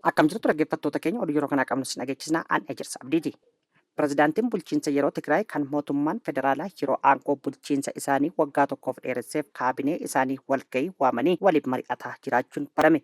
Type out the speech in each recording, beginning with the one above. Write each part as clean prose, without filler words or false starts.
Akkam jirtu dhaggeeffattoota keenya, oduu yeroo kanaa qabnu sin dhageechisna, an Ejersa Abdiiti. Pirezidaantiin bulchiinsa yeroo Tigraay kan mootummaan federaalaa yeroo aangoo bulchiinsa isaanii waggaa tokkoof dheeresseef kaabinee isaanii walgahii waamanii waliin mari'ataa jiraachuun barame.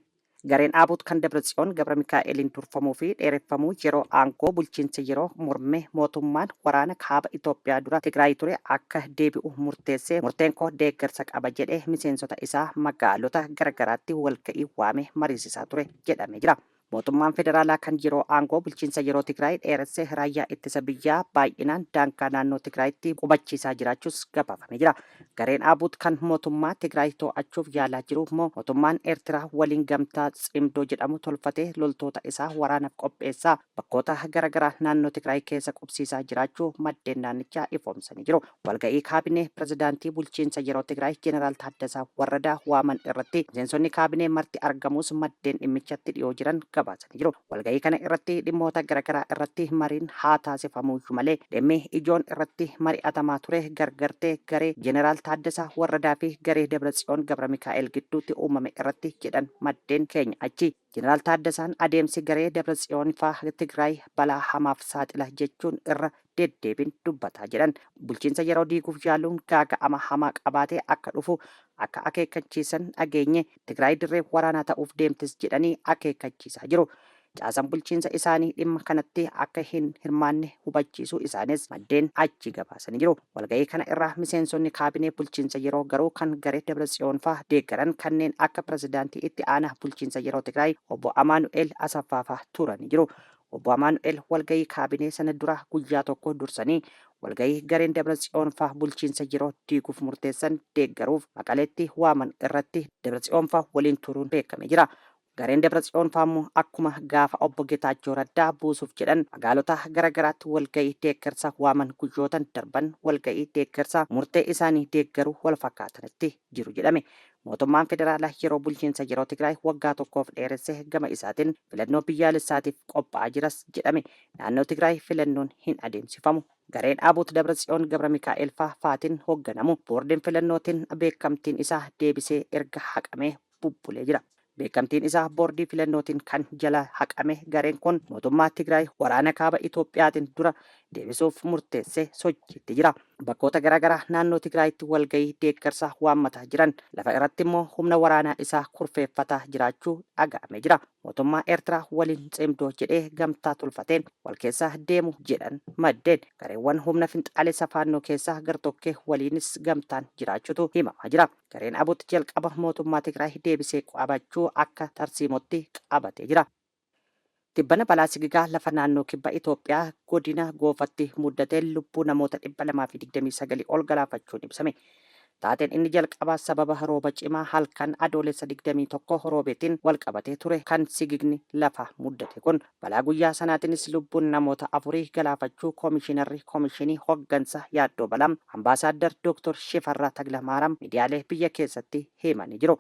Gareen ABUT kan Dabratsiyoon Gabramikaa'eliin durfamuu fi dheereffamuu yeroo aangoo bulchiinsa yeroo morme mootummaan waraana kaaba Itoophiyaa dura Tigraay ture akka deebi'u murteessee murteen koo deeggarsa qaba jedhee miseensota isaa magaalota garagaraatti walga'ii waamee mariisisaa ture jedhamee jira. Mootummaan federaalaa kan yeroo aangoo bulchiinsa yeroo Tigraay dheeresse raayyaa ittisa biyyaa baay'inaan daangaa naannoo Tigraayitti qubachiisaa jiraachuus gabaafamee jira. Gareen ABUT kan mootummaa Tigraay to'achuuf yaalaa jiru immoo mootummaan Eertiraa waliin gamtaa Tsimdoo jedhamu tolfatee loltoota isaa waraanaaf qopheessaa bakkoota garagaraa naannoo Tigraay keessa qubsiisaa jiraachuu maddeen naannichaa ifoomsanii jiru. Walga'ii kaabinee pirezidaantii bulchiinsa yeroo Tigraay Jeneraal Taaddasaa Warradaa waaman irratti miseensonni kaabinee marti argamuus maddeen dhimmichatti dhiyoo jiran gabaasanii jiru. Walga'ii kana irratti dhimmoota garagaraa irratti mariin haa taasifamuuyyu malee dhimmi ijoon irratti mari'atamaa ture gargartee garee Jeneraal Taaddasaa Warradaa fi garee Dabratsiyoon Gabramikaa'el gidduutti uumame irratti jedhan maddeen keenya achi. Jeneraal Taaddasaan adeemsi garee Dabratsiyoon faa Tigraay balaa hamaaf saaxila jechuun irra deddeebiin dubbataa jedhan. Bulchiinsa yeroo diiguuf yaaluun gaaga'ama hamaa qabaatee akka dhufu akka akeekkachiisan dhageenye. Tigraay dirree waraanaa ta'uuf deemtis jedhanii akeekkachiisaa jiru. Caasan bulchiinsa isaanii dhimma kanatti akka hin hirmaanne hubachiisuu isaanis maddeen achi gabaasanii jiru. Walga'ii kana irraa miseensonni kaabinee bulchiinsa yeroo garuu kan garee Dabratsiyoon faa deeggaran kanneen akka pirezidaantii itti aanaa bulchiinsa yeroo Tigraay obbo Amaanu'eel Asaffaa faa turanii jiru. Obbo Amaanu'eel walga'ii kaabinee sana dura guyyaa tokko dursanii walga'ii gareen Dabratsiyoon faa bulchiinsa yeroo diiguuf murteessan deeggaruuf Maqaleetti waaman irratti Dabratsiyoon faa waliin turuun beekamee jira. Gareen Dabratsiyoon faa immoo akkuma gaafa Obbo Getaachoo Raddaa buusuuf jedhan magaalota garagaraatti walga'ii deeggarsa waaman guyyootan darban walga'ii deeggarsa murtee isaanii deeggaruu walfakkaatanitti jiru jedhame. Mootummaan federaalaa yeroo bulchiinsa yeroo Tigraay waggaa tokkoof dheeresse gama isaatiin filannoo biyyaalessaatiif qophaa'aa jiras jedhame. Naannoo Tigraay filannoon hin adeemsifamu. Gareen ABUT Dabratsiyoon Gabramikaa'el faa faatiin hogganamu boordiin filannootiin beekamtiin isaa deebisee erga haqamee bubbulee jira. Beekamtiin isaa boordii filannootiin kan jala haqame gareen kun mootummaa Tigraay waraana kaaba Itoophiyaatiin dura deebisuuf murteessee sochiitti jira. Bakkoota garaagaraa naannoo Tigraayitti walgahii deeggarsaa waammataa jiran. Lafa irratti immoo humna waraanaa isaa kurfeeffataa jiraachuu dhaga'amee jira. Mootummaa Eertiraa waliin Tsimdoo jedhee gamtaa tolfateen wal keessa deemu jedhan maddeen. Gareewwan humna finxaalessa Faannoo keessaa gartokkee waliinis gamtaan jiraachuutu himamaa jira. Gareen ABUT jalqaba mootummaa Tigraay deebisee qabachuu akka tarsiimootti qabatee jira. Tibbana balaa sigigaa lafa naannoo Kibba Itoophiyaa godina Goofatti muddateen lubbuu namoota 229 ol galaafachuun ibsame. Taateen inni jalqabaa sababa rooba cimaa halkan Adoolessa 21 roobeetiin walqabatee ture kan sigigni lafaa muddate kun. Balaa guyyaa sanaatinis lubbuun namoota afurii galaafachuu Komishinarri Komishinii Hoggansa Yaaddoo Balaa Ambaasaaddar Dooktor Shifarraa Taglamaaram miidiyaalee biyya keessatti himanii jiru.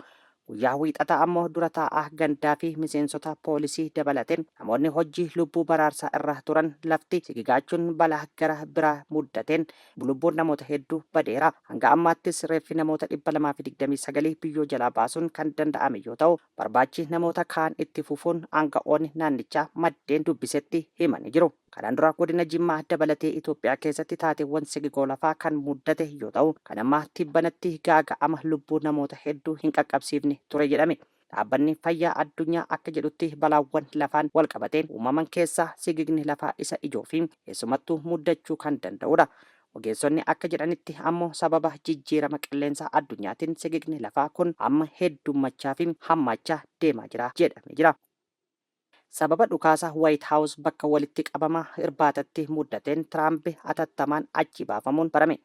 Guyyaa Wiixataa ammoo dura taa'aa gandaa fi miseensota poolisii dabalatee namoonni hojii lubbuu baraarsaa irra turan lafti sigigaachuun balaa gara biraa muddateen lubbuun namoota hedduu badeera. Hanga ammaattis reeffi namoota 229 biyyoo jalaa baasuun kan danda'ame yoo ta'u, barbaachi namoota kaan itti fufuun aanga'oonni naannichaa maddeen dubbisetti himanii jiru. Kanaan dura godina Jimmaa dabalatee Itoophiyaa keessatti taateewwan sigigoo lafaa kan muddate yoo ta'u, kan ammaa tibbanatti gaaga'ama lubbuu namoota hedduu hin qaqqabsiifne ture jedhame. Dhaabbanni Fayyaa Addunyaa akka jedhutti balaawwan lafaan walqabatee uumaman keessaa sigigni lafaa isa ijoo fi eessumattuu muddachuu kan danda'udha. Ogeessonni akka jedhanitti ammoo sababa jijjiirama qilleensaa addunyaatiin sigigni lafaa kun amma heddummachaa fi hammaachaa deemaa jira jedhamee jira. Sababa dhukaasa Waayit Haawus bakka walitti qabama irbaatatti muddateen Tiraampi hatattamaan achii baafamuun barame.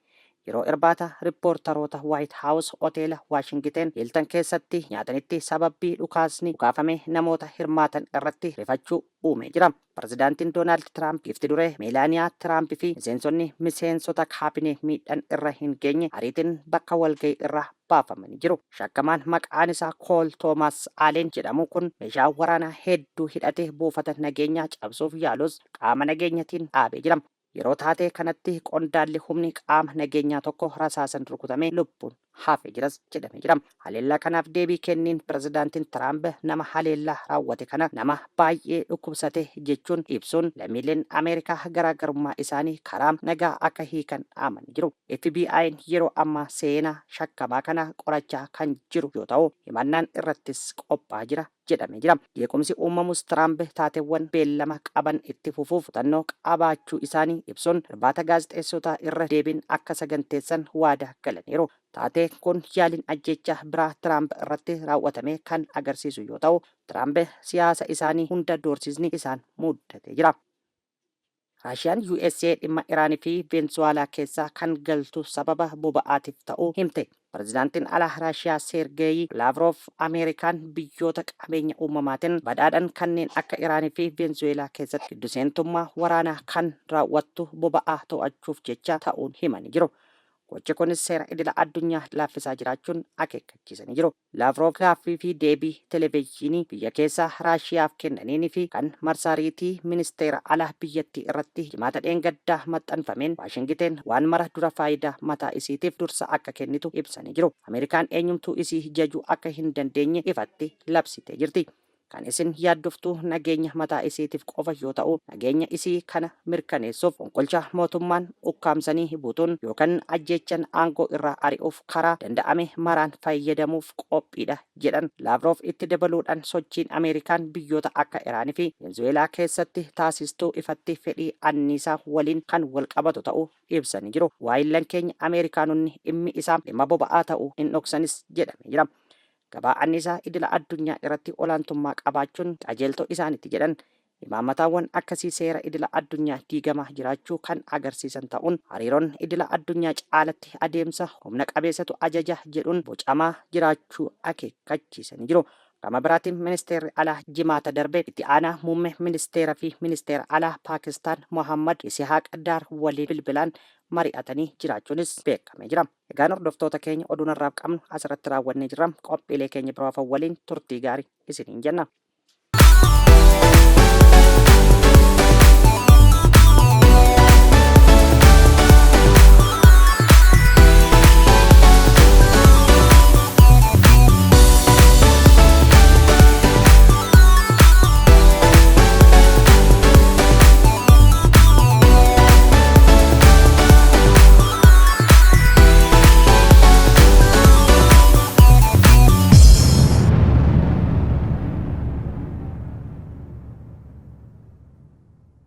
Yeroo irbaata rippoortaroota Waayit Haawus hoteela Waashingiteen Hiiltan keessatti nyaatanitti sababbii dhukaasni dhukaafame namoota hirmaatan irratti rifachuu uumee jira. Pirezidaantiin Doonaald Tiraamp, giifti duree Meelaaniyaa Tiraamp fi miseensonni miseensota kaabinee miidhan irra hin geenye ariitiin bakka walgahii irraa baafamanii jiru. Shakkamaan maqaan isaa Kool Toomaas Aaleen jedhamu kun meeshaa waraanaa hedduu hidhatee buufata nageenyaa cabsuuf yaalus qaama nageenyatiin dhaabee jira. Yeroo taatee kanatti qondaalli humni qaama nageenyaa tokko rasaasan rukutamee lubbuun hafee jiras jedhamee jira. Haleellaa kanaaf deebii kenniin pirezidaantiin Tiraamp nama haleellaa raawwate kana nama baay'ee dhukkubsate jechuun ibsuun lammiileen Ameerikaa garaagarummaa isaanii karaa nagaa akka hiikan dhaamanii jiru. FBI'n yeroo ammaa seenaa shakkamaa kana qorachaa kan jiru yoo ta'u, himannaan irrattis qophaa'aa jira jedhamee jira. Jeequmsi uumamus Tiraamp taateewwan beellama qaban itti fufuuf kutannoo qabaachuu isaanii ibsuun irbaata gaazexeessotaa irra deebiin akka saganteessan waadaa galaniiru. Taateen kun yaaliin ajjeechaa biraa Tiraamp irratti raawwatame kan agarsiisu yoo ta'u, Tiraamp siyaasa isaanii hunda doorsisni isaan mudatee jira. Raashiyaan usa dhimma Iraan fi Veenzuwaalaa keessa kan galtu sababa boba'aatiif ta'uu himte. Pirezidaantiin alaa Raashiyaa Seergeeyi Laavroov Ameerikaan biyyoota qabeenya uumamaatiin badhaadhan kanneen akka Iraan fi Veenzuweelaa keessatti gidduseentummaa waraanaa kan raawwattu boba'aa to'achuuf jecha ta'uun himanii jiru. Gochi kunis seera idila addunyaa laaffisaa jiraachuun akeekkachiisanii jiru. Laavroov gaaffii fi deebii televezyiinii biyya keessaa Raashiyaaf kennaniin fi kan marsaariitii ministeera alaa biyyattii irratti Jimaata dheengaddaa maxxanfameen Waashingiteen waan mara dura faayidaa mataa isiitiif dursa akka kennitu ibsanii jiru. Ameerikaan eenyumtuu isii jajuu akka hin dandeenye ifatti labsitee jirti. Kan isin yaaddoftu nageenya mataa isiitiif qofa yoo ta'u, nageenya isii kana mirkaneessuuf fonqolcha mootummaan ukkaamsanii butuun yookan ajjeechan aangoo irraa ari'uuf karaa danda'ame maraan fayyadamuuf qophiidha jedhan Laavroov itti dabaluudhaan sochiin Ameerikaan biyyoota akka Iraan fi Veenzuweelaa keessatti taasistu ifatti fedhii anniisaa waliin kan walqabatu ta'uu ibsanii jiru. Waayillan keenya Ameerikaanonni dhimmi isaa dhimma boba'aa ta'uu hin dhoksanis jedhamee jira. Gabaa anniisaa idila addunyaa irratti olaantummaa qabaachuun qajeeltoo isaanitti jedhan. Imaammataawwan akkasii seera idila addunyaa diigamaa jiraachuu kan agarsiisan ta'uun hariiroon idila addunyaa caalatti adeemsa humna qabeessatu ajaja jedhuun bocamaa jiraachuu akeekkachiisanii jiru. Gama biraatiin ministeerri alaa Jimaata darbe itti aanaa muummee ministeera fi ministeera alaa Paakistaan Mohaammad Isihaaq Daar waliin bilbilaan mari'atanii jiraachuunis beekamee jira. Egaan hordoftoota keenya oduun har'aaf qabnu asirratti raawwannee jirra. Qophiilee keenya biroo hafan waliin turtii gaarii isiniin jenna.